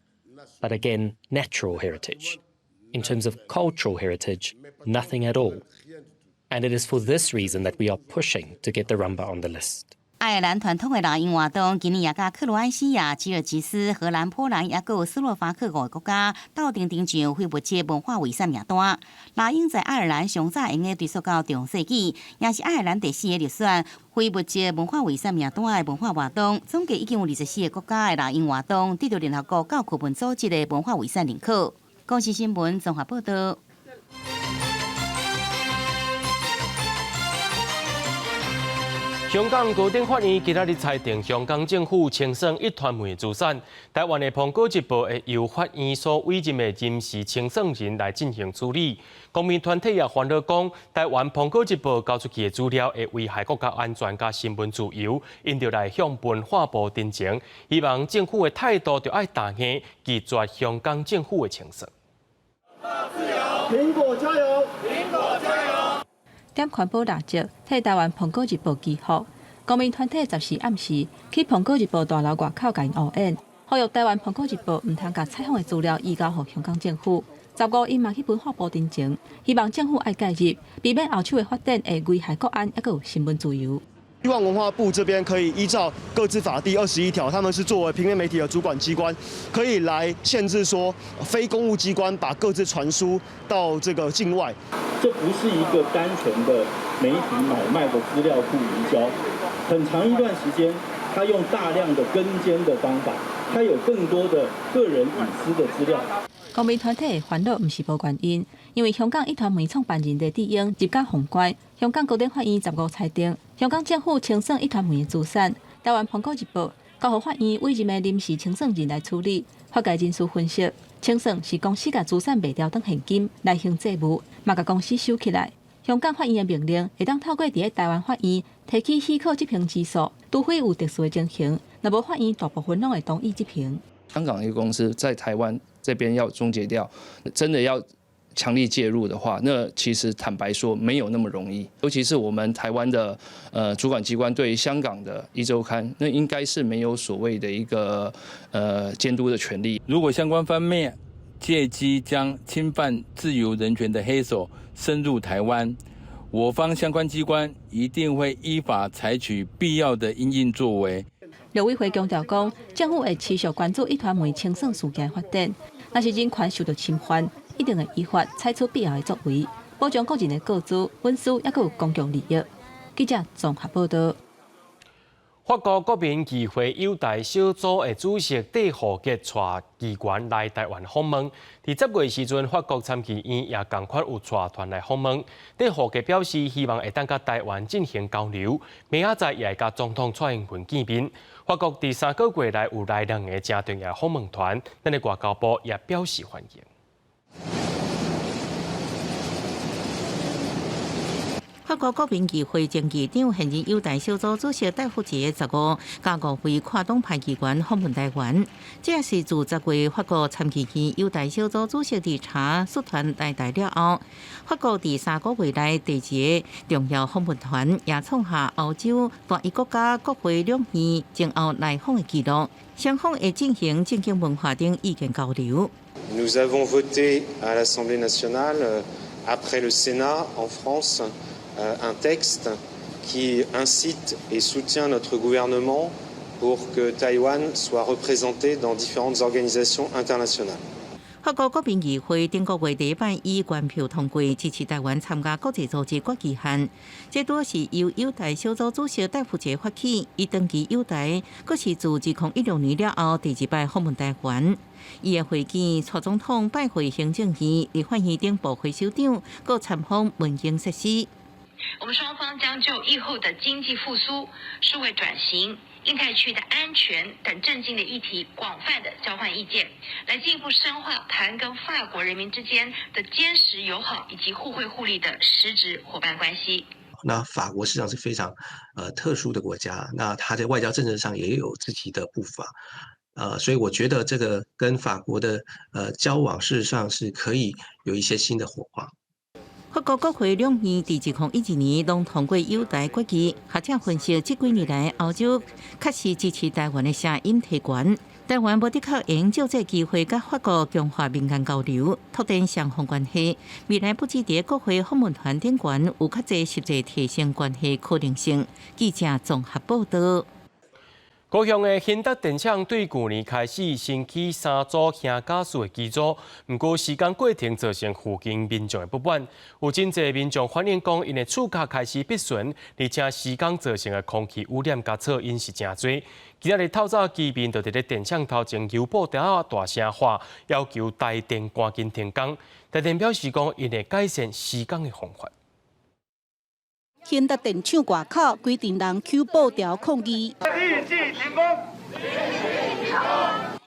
Speaker 19: But again, natural heritage. In terms of cultural heritage, nothing at all. And it is for this reason that we are pushing to get the Rumba on the list.
Speaker 7: 愛爾蘭傳統的老鷹活動，今年也佮克羅埃西亞、吉爾吉斯、荷蘭、波蘭，抑閣有斯洛伐克五个國家鬥陣登上非物質文化遺產名單。老鷹在愛爾蘭上早會用追溯到中世紀，也是愛爾蘭第四个入選非物質文化遺產名單的文化活動。總計已經有24個國家的老鷹活動得到聯合國教科文組織的文化遺產認可。公視新聞綜合報道。
Speaker 1: 香港高等法院今仔日裁定，香港政府清算壹傳媒資產，台灣的《蘋果日報》會由法院所委任的臨時清算人來進行處理。公民團體也煩惱講，台灣《蘋果日報》交出去的資料會危害國家安全佮新聞自由，𪜶著來向文化部陳情，希望政府的態度著愛強硬，拒絕香港政府的清算。
Speaker 20: 蘋果加油！蘋果加油！
Speaker 10: 點環保蠟燭，替台灣《蘋果日報》祈福。公民團體14暗時去《蘋果日報》大樓外口共𪜶烏演，呼籲台灣《蘋果日報》毋通共採訪的資料移交予香港政府。15𪜶嘛去文化部陳情，希望政府愛介入，避免後手的發展會危害國安，抑閣有新聞自由。
Speaker 21: 希望文化部這邊可以依照《個資法》第21條，他們是作為平面媒體的主管機關，可以來限制說非公務機關把個資傳輸到這個境外。
Speaker 22: 這不是一個單純的媒體買賣的資料庫移交，很長一段時間，他用大量的跟監的方法，他有更多的個人隱私的資料。
Speaker 10: 公民團體的煩惱毋是無原因，因為香港壹傳媒創辦人黎智英入監封關，香港高等法院15裁定，香港政府清算壹傳媒的資產，台灣蘋果日報交予法院委任的臨時清算人來處理。法界人士分析，清算是公司共資產賣掉當現金來還債務，嘛共公司收起來。香港法院的命令會當透過佇咧台灣法院提起許可執行之訴，除非有特殊的情形，若無法院大部分攏會同意執行。
Speaker 23: 香港一個公司在台灣這邊要終結掉，真的要強力介入的話，那其實坦白說沒有那麼容易。尤其是我們台灣的主管機關對於香港的壹週刊，那應該是沒有所謂的一個監督的權利。
Speaker 24: 如果相關方面借機將侵犯自由人權的黑手伸入台灣，我方相關機關一定會依法採取必要的因應作為。
Speaker 10: 陸委會強調講，政府會持續關注壹傳媒清算事件發展，若是人權受到侵犯，一定會依法採取必要的作為，保障個人的個資、隱私，抑閣有公共利益。記者綜合報道。
Speaker 1: 法國國民議會友台小組的主席戴浩杰帶議員來台灣訪問。佇10月時陣，法國參議院也仝款有帶團來訪問。戴浩杰表示，希望會當佮台灣進行交流，明仔載也會佮總統蔡英文見面。法國佇3個月內有來兩个誠重要訪問團，咱的外交部也表示歡迎。
Speaker 25: 法國國民議會前議長、現任友台小組主席戴富杰15佮五位跨黨派議員訪問台灣，這是自10月法國參議院友台小組主席理查率團來台了後，法國佇3個月內第二个重要訪問團，也創下歐洲單一國家國會兩院前後來訪的紀錄。雙方會進行政經文化等意見交流。
Speaker 26: Nous avons voté à l'Assemblée nationale après le Sénat en France un texte qui incite et soutient notre gouvernement pour que Taïwan soit représenté dans différentes organisations internationales.
Speaker 25: 法國國民議會頂個月第一擺以全票通過支持台灣參加國際組織決議案，這拄是由友台小組主席戴富杰發起，伊長期友台，閣是自2016年了後第二擺訪問台灣。伊會會見蔡總統拜會行政院、立法院等部會首長，閣參訪文景設施。
Speaker 27: 我們雙方將就疫後的經濟復甦、數位轉型、
Speaker 2: 印太區的安全等政經的議題廣泛的交換意見，來進一步深化台灣跟法國人民之間的堅實友好以及互惠互利的實質夥伴關係。
Speaker 3: 那法國實際上是非常特殊的國家，那它在外交政策上也有自己的步伐，所以我覺得這個跟法國的交往，事實上是可以有一些新的火花。
Speaker 25: 法國國會兩院佇2012年攏通過友台決議，學者分析，這幾年來歐洲確實支持台灣的聲音提懸，台灣無的確會藉這機會佮法國強化民間交流，拓展雙方關係。未來不止佇國會訪問團頂懸有較濟實際提升關係可能性。記者綜合報道。
Speaker 1: 高雄的興達電廠對舊年開始新起三組氫瓦斯的機組，毋過施工過程造成附近民眾的不滿，有真濟民眾反映講，𪜶的厝跤開始篦巡，而且施工造成的空氣污染佮噪音是誠濟。今仔日透早居民就佇咧電廠頭前搖布條仔大聲喊，要求台電趕緊停工。台電表示講，𪜶會改善施工的方法。
Speaker 4: 興達電廠外口，規陣人搝布條抗議。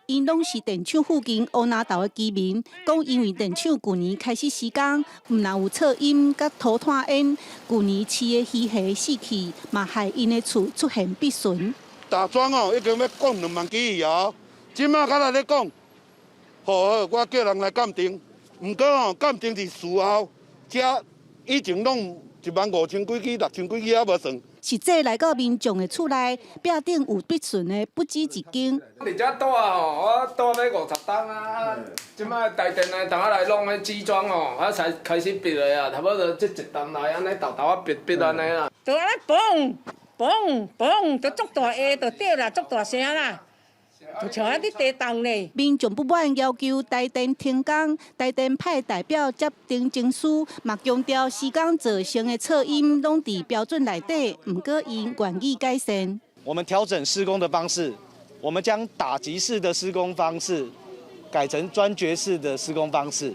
Speaker 4: 𪜶攏是電廠附近烏林頭的居民，講因為電廠舊年開始施工，毋但有噪音佮塗炭煙，舊年飼的魚蝦死去，嘛害𪜶的厝出現篦巡。
Speaker 5: 打樁哦，已經欲講兩萬支魚哦，這馬較來咧講，好好，我叫人來鑑定，毋過哦，鑑定是事後，這以前攏15,000幾支、6,000幾支猶無算。
Speaker 4: 實際來到民眾的厝內，壁頂有篦巡的不止一間。
Speaker 6: 佇遮住吼，我住欲50冬啊，這擺台電來當仔來弄彼機樁吼，啊才開始篦的啊，差不多這一冬來按呢沓沓仔篦篦按呢啦。
Speaker 8: 就按呢嘣嘣嘣，就足大下就對啦，足大聲啦。就像按咧地動咧。
Speaker 4: 民眾不滿要求台電停工，台電派代表接呈證書，嘛強調施工造成的噪音攏佇標準內底，毋過𪜶願意改善。
Speaker 11: 我們調整施工的方式，我們將打擊式的施工方式改成鑽掘式的施工方式，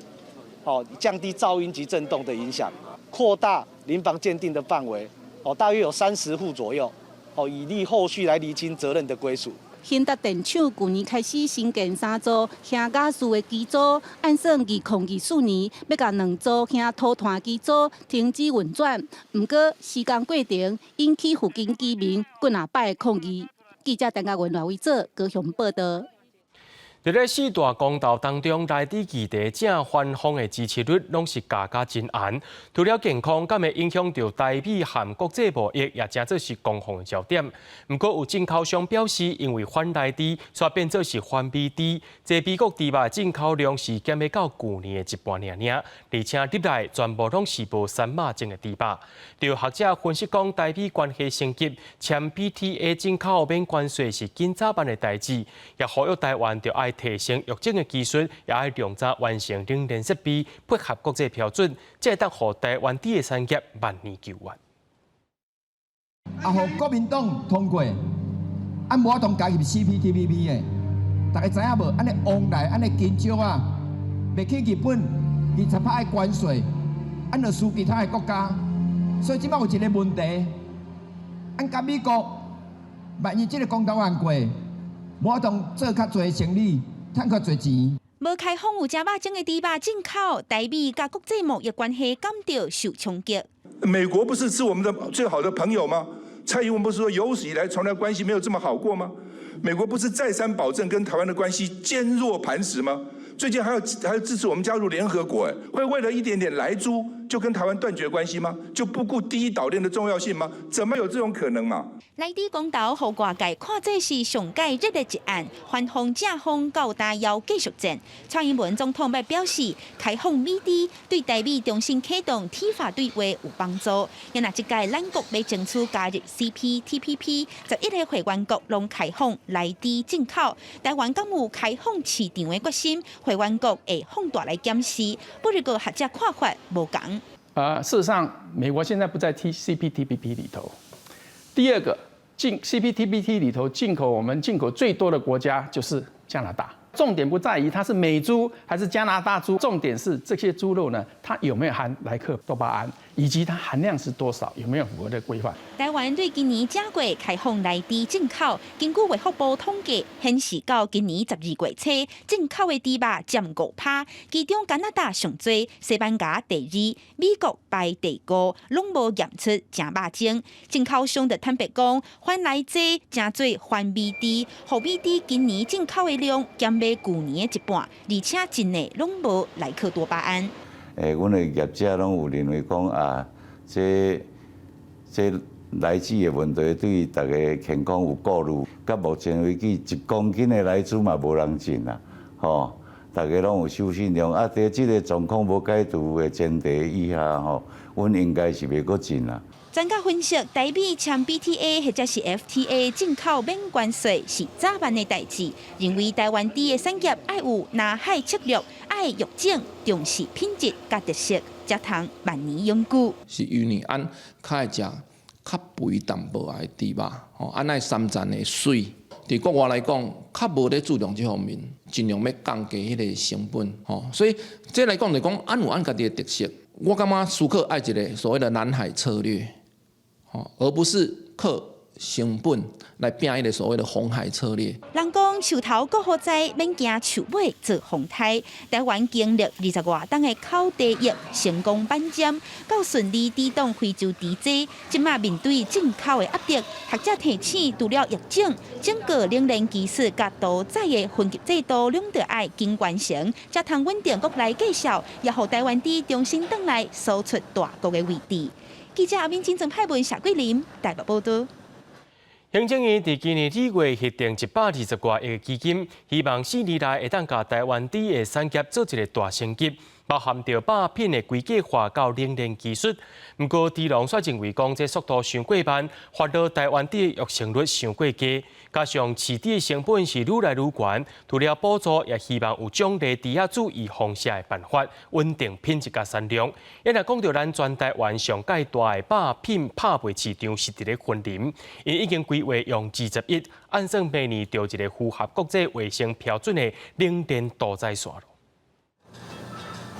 Speaker 11: 好降低噪音及震動的影響，擴大鄰房鑑定的範圍，哦，大約有30戶左右，哦，以利後續來釐清責任的歸屬。
Speaker 4: 興達電廠舊年開始新建三座氫瓦斯的機組，按算2024年欲共兩組氫塗炭機組停止運轉。毋過施工過程引起附近居民幾若擺抗議。記者陳家文、賴偉哲高雄報道。
Speaker 1: 佇咧四大公投當中，萊豬議題正反方的支持率攏是加甲真懸。除了健康，敢會影響著台美和國際貿易，也成做是攻防的焦點。毋過有進口商表示，因為反萊豬，煞變做是反美豬。這美國豬肉進口量是減欲到舊年的一半爾爾，而且入來全部攏是無三馬證的豬肉。有學者分析講，台美關係升級，簽 BTA 進口免關稅是緊早晚的代誌，也呼籲台灣著愛提升育種的技術，也愛量早完成冷鏈設備，配合國際標準，才會當予台灣豬的產業萬年久遠。
Speaker 28: 啊，予國民黨通過，啊，無法度加入 CPTPP 的，大家知影無？按呢往來，按呢緊張啊，袂去日本20%的關稅，按就輸其他的國家，所以這擺有一個問題，按佮美國，萬一這個公投案過，無法度做較濟生意，趁較濟錢。
Speaker 29: 無開放有食肉種的豬肉進口，台美佮國際貿易關係感著受衝擊。
Speaker 30: 美國不是是我們的最好的朋友嗎？蔡英文不是說有史以來從來關係沒有這麼好過嗎？美國不是再三保證跟台灣的關係堅若磐石嗎？最近還要支持我們加入聯合國，會為了一點點萊豬就跟台灣斷絕關係嗎？就不顧第一島鏈的重要性嗎？怎麼有這種可能嘛？
Speaker 29: 萊豬公投予外界看做是上蓋熱的一案，反方正方鬥打枵繼續戰。蔡英文總統欲表示，開放美豬對台美重新啟動 TIFA 對話有幫助。也若這屆咱國欲爭取加入 CPTPP，11個會員國攏開放萊豬進口，台灣敢有開放市場的決心？會員國會放大來檢視，不過學者看法無仝。
Speaker 31: 事實上，美國現在不在 CPTPP 裡頭。第二個，進 CPTPP 裡頭進口，我們進口最多的國家就是加拿大。重點不在於它是美豬還是加拿大豬，重點是這些豬肉呢，它有沒有含萊克多巴胺，以及它含量是多少，有沒有符合這個規範？
Speaker 29: 台灣對今年正月開放萊豬進口，根據衛福部統計顯示，到今年12月初，進口的豬肉佔5趴，其中加拿大上濟，西班牙第二，美國排第五，攏無驗出食肉精。進口商就坦白講，反萊豬成做反美豬，予美豬今年進口的量減欲舊年的一半，而且真的攏無萊克多巴胺。
Speaker 7: 阮的業者攏有認為講啊，這萊豬的問題對大家健康有顧慮。到目前為止，1公斤的萊豬嘛無人進啦，吼，大家攏有守信用。啊，佇這个狀況無解除的前提以下，吼，阮應該是袂閣進啦。
Speaker 29: 專家分析，台美簽 BTA 或者是 FTA 進口免關稅是早晚的代誌。認為台灣豬的產業愛有藍海策略，愛育種，重視品質佮特色，才通萬年永久。
Speaker 9: 是因為按較會食較肥淡薄仔的豬肉，吼，按愛三層的媠。佇國外來講，較無咧注重這方面，盡量欲降低彼个成本，吼。所以這來講就講，按有按家己的特色。我感覺思考愛一个所謂的藍海策略。而不是靠成本來拚彼个所謂的紅海策略。
Speaker 29: 人講樹頭顧雨災，免驚樹尾做風颱。台灣經歷20外冬的口蹄疫，成功反針，到順利抵擋非洲豬災，這馬面對進口的壓力，學者提醒，除了育種，整個冷鏈技術佮屠宰的分級制度，攏著愛緊完成，才通穩定國內價數，也予台灣豬重新轉來輸出大國的位置。記者阿敏、金正派文、謝桂林台北報導。
Speaker 1: 行政院佇今年2月核定120外億基金，希望4年內會當共台灣豬的產業做一个大升級，包含著肉品的規格化到冷鏈技術。毋過，豬農卻認為講，這速度傷過慢，煩惱台灣豬的育成率傷過低，加上飼豬的成本是愈來愈懸，除了補助，也希望有獎勵豬仔注意放飼的辦法，穩定品質佮產量。一若講著咱全台灣上蓋大的肉品拍賣市場是佇咧雲林，𪜶已經規劃用20億，按算明年著一个符合國際衛生標準的冷鏈屠宰線。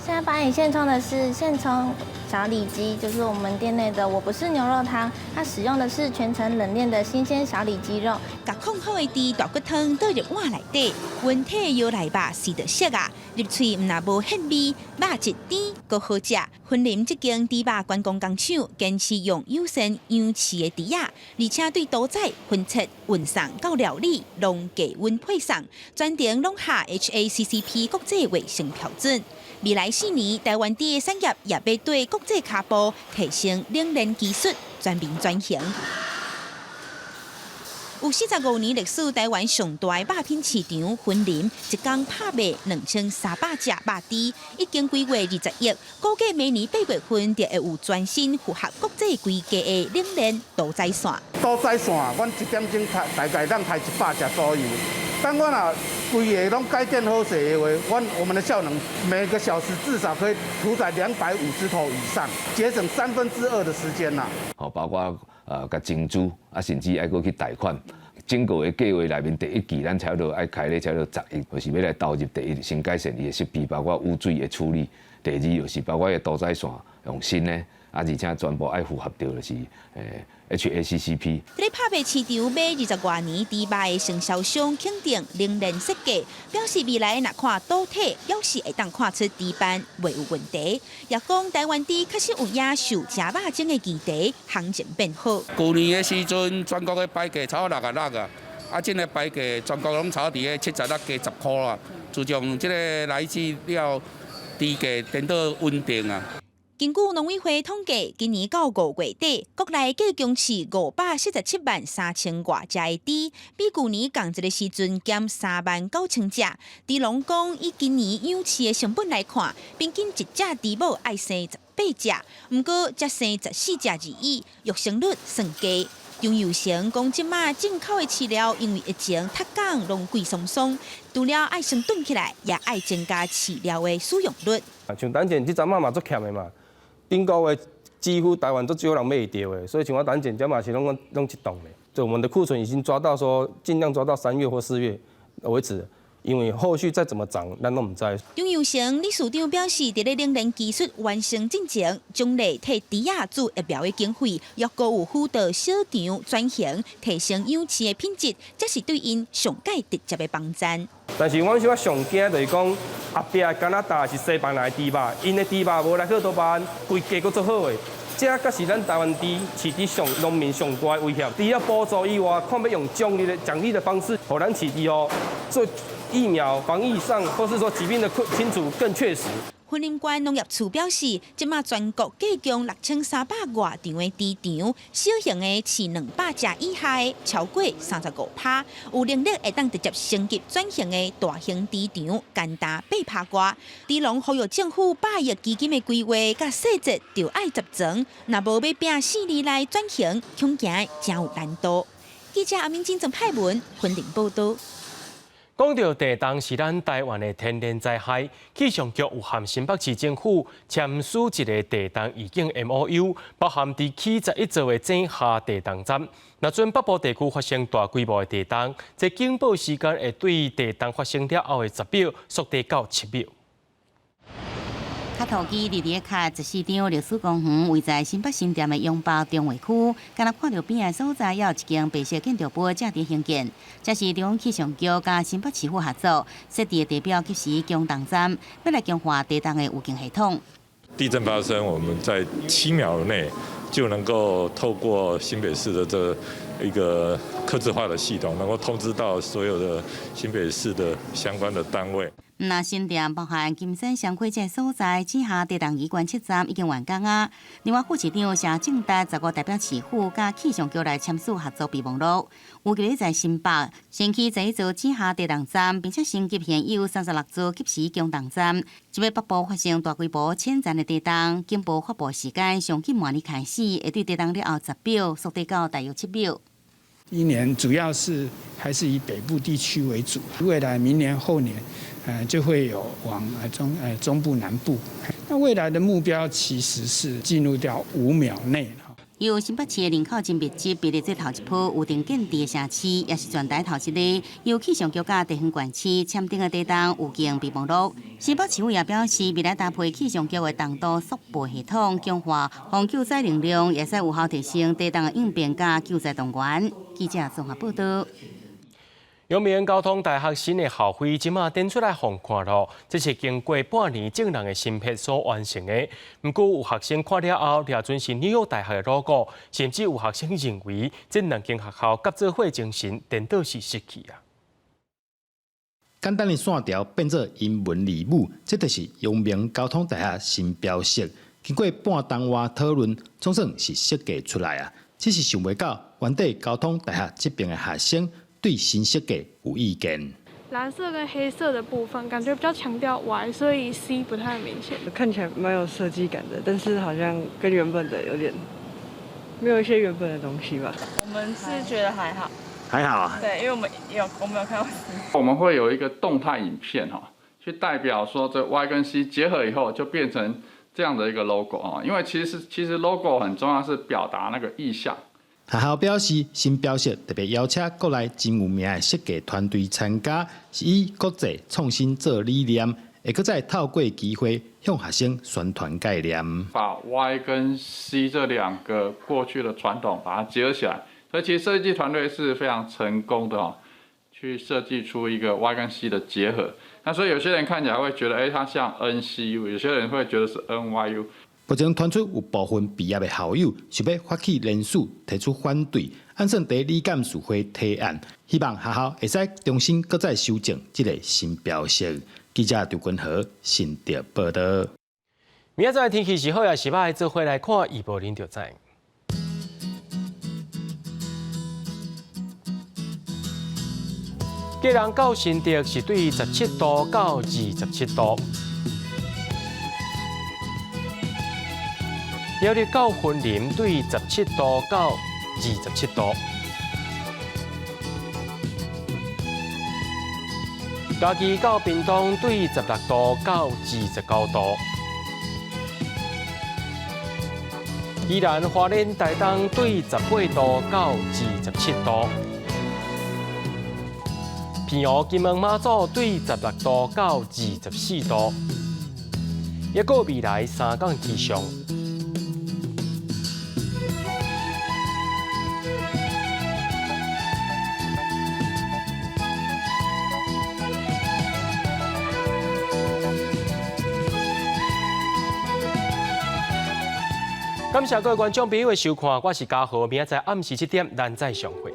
Speaker 12: 現在幫你現沖的是現沖小里肌，就是我們店內的我不是牛肉湯，它使用的是全程冷鏈的新鮮小里肌肉。
Speaker 29: 共炕好的豬大骨湯倒入碗內底，溫體腰內肉是著熟啊，入喙毋但無腥味，肉質甜，閣好食。雲林這間豬肉觀光工廠堅持用友善養飼的豬仔，而且對屠宰、分切、運送到料理，攏低溫配送，全程攏合 HACCP 國際衛生標準。未來4年，台灣豬的產業也欲綴國際跤步，提升冷鏈技術，全面轉型。有45年歷史，台灣上大的肉品市場雲林，一工拍賣2300隻肉豬，已經規劃20億，估計明年8月份就會有全新符合國際規格的冷鏈屠宰線。
Speaker 5: 屠宰線，阮一點鐘刣大概當刣100隻左右。但阮若規个攏改建好勢的話，我們的效能每個小時至少可以屠宰250頭以上，節省2/3的時間啦。
Speaker 13: 好，包括共增資，啊，甚至愛閣去貸款。整個的計劃內面，第一期咱差不多愛開咧差不多10億，就是欲來投入第一，先改善伊的設備，包括污水的處理；第二，就是包括伊屠宰線用新的，啊，而且全部愛符合著就是HACCP。
Speaker 29: 佇咧拍賣市場買20外年豬肉的承銷商肯定冷鏈設計，表示未來若看屠體，表示會當看出豬斑袂有問題。也講台灣豬確實有影受食肉精的議題，行情變好。
Speaker 14: 舊年的時陣，全國的牌價差不多66啊，啊，這个牌價全國攏差佇咧76加10塊啦。自從這个萊豬了，豬價顛倒穩定啊。
Speaker 29: 根據農委會統計，今年到5月底，國內計共飼547萬3千外隻的豬，比舊年仝一个時陣減3萬9千隻。豬農講，以今年養飼的成本來看，平均一隻豬母愛生18隻，毋過才生14隻而已，育成率算低。張友成講，這馬進口的飼料因為疫情脫港，攏貴鬆鬆，除了愛先囤起來，也愛增加飼料的使用率。
Speaker 15: 像等前這陣仔嘛足欠的嘛。頂個月幾乎台灣都少人買會著的，所以像我等前這嘛是攏攏一檔的。就我們的庫存已經抓到說，盡量抓到3月或4月為止。因為後續再怎麼漲，咱攏毋知。
Speaker 29: 張又成理事長表示，佇咧冷鏈技術完成進前，獎勵替豬仔注疫苗的經費，抑閣有輔導小場轉型，提升養飼的品質，這是對𪜶上蓋直接的幫贊。
Speaker 15: 但是阮小可上驚就是講，後壁加拿大是西班牙的豬肉，𪜶的豬肉無來荷多巴胺，規格閣足好的。這才是咱台灣豬飼豬上農民上大的威脅。除了補助以外，看欲用獎勵的獎勵的方式，予咱飼豬哦做疫苗防疫上，或是說疾病的清除更確實。
Speaker 29: 雲林縣農業處表示，這馬全國計共6300外場的豬場，小型的飼200隻以下的超過35%，有能力會當直接升級轉型的大型豬場，干焦8%外。豬農呼籲政府100億基金的規劃佮細節，著愛十全，若無欲拚4年內轉型，恐驚誠有難度。記者阿明金、曾派文，雲林報導。
Speaker 1: 講到地動是咱台灣的天然災害，氣象局有和新北市政府簽署一个地動預警 MOU，包含佇起11座的井下地動站。若準北部地區發生大規模的地動，這警報時間會對地動發生了後的10秒縮短到7秒。
Speaker 10: 跤塗機佇佇咧跤14張歷史公園，位在新北新店的永北重劃區，敢若看著邊的所在，猶有一間白色建築物正佇興建。這是中央氣象局佮新北市府合作設置的地表即時強動站，欲來強化地動的預警系統。
Speaker 16: 地震發生，我們在7秒內就能夠透過新北市的這一個客製化的系統，能夠通知到所有的新北市的相關的單位。
Speaker 10: 若新店包含金山雙溪這所在，井下地動儀觀測站已經完工啊。另外，副市長謝正達15代表市府佮氣象局來簽署合作備忘錄，預計在新北先起11座井下地動站，並且升級現有36座即時強動站。這擺北部發生大規模淺層的地動，警報發布時間上緊明年開始，會對地動了後10秒縮短到大約7秒。
Speaker 17: 今年主要是還是以北部地區為主，未來明年後年，就會有往中部南部。那未來的目標其實是進入到5秒內。
Speaker 10: 由新北市的人口真密集，比例這頭一波有定建置的城市，也是全台頭一个由氣象局佮地方縣市簽訂的地動預警備忘錄。新北市府也表示，未來搭配氣象局的動度速報系統，強化防救災能量，會使有效提升地動的應變佮救災動員。記者綜合報導。
Speaker 1: 陽明交通大學新的校徽，這馬展出來予看囉。這是經過半年眾人的心血所完成的。毋過有學生看了後，掠準是紐約大學的 logo，甚至有學生認為這兩間學校合作伙精神顛倒是失去啊。
Speaker 18: 簡單的線條變做英文字母，這就是陽明交通大學新標識。經過半冬外討論，總算是設計出來啊。只是想袂到，原底交通大學這邊的學生對新設計有意見。
Speaker 19: 藍色跟黑色的部分感覺比較強調 Y，所以 C 不太明顯。
Speaker 20: 看起來蠻有設計感的，但是好像跟原本的有點沒有一些原本的東西吧。
Speaker 21: 我們是覺得還好。
Speaker 18: 還好啊。
Speaker 21: 對，因為我們有看到 C。
Speaker 22: 我們會有一個動態影片哈，去代表說這 Y 跟 C 結合以後就變成這樣的一個 logo 啊，因為其實 logo 很重要，是表達那個意象。
Speaker 18: 學校表示，新標識特別邀請國內真有名的設計團隊參加，是以國際創新做理念，會閣再透過機會向學生宣傳概念。
Speaker 22: 把 Y 跟 C 這兩個過去的傳統把它結合起來，所以其實設計團隊是非常成功的哦，去設計出一個 Y 跟 C 的結合。那所以有些人看起來會覺得，它像 NCU，有些人會覺得是 NYU。
Speaker 18: 目前傳出有部分畢業的校友想欲發起聯署提出反對，按算佇理監事會提案，希望學校會使重新閣再修正這个新標識。記者張君和新竹報導。
Speaker 1: 明仔載天氣是好抑是䆀，做伙來看預報恁就知。基隆到新竹是對17度到27度。苗栗到雲林對17度到27度。嘉義到屏東對16度到29度。宜蘭花蓮台東對18度到27度。澎湖、金門、馬祖對16度到24度。抑閣未來三工氣象。感謝各位觀眾朋友的收看，我是嘉豪，明仔載暗時7點，咱再相會。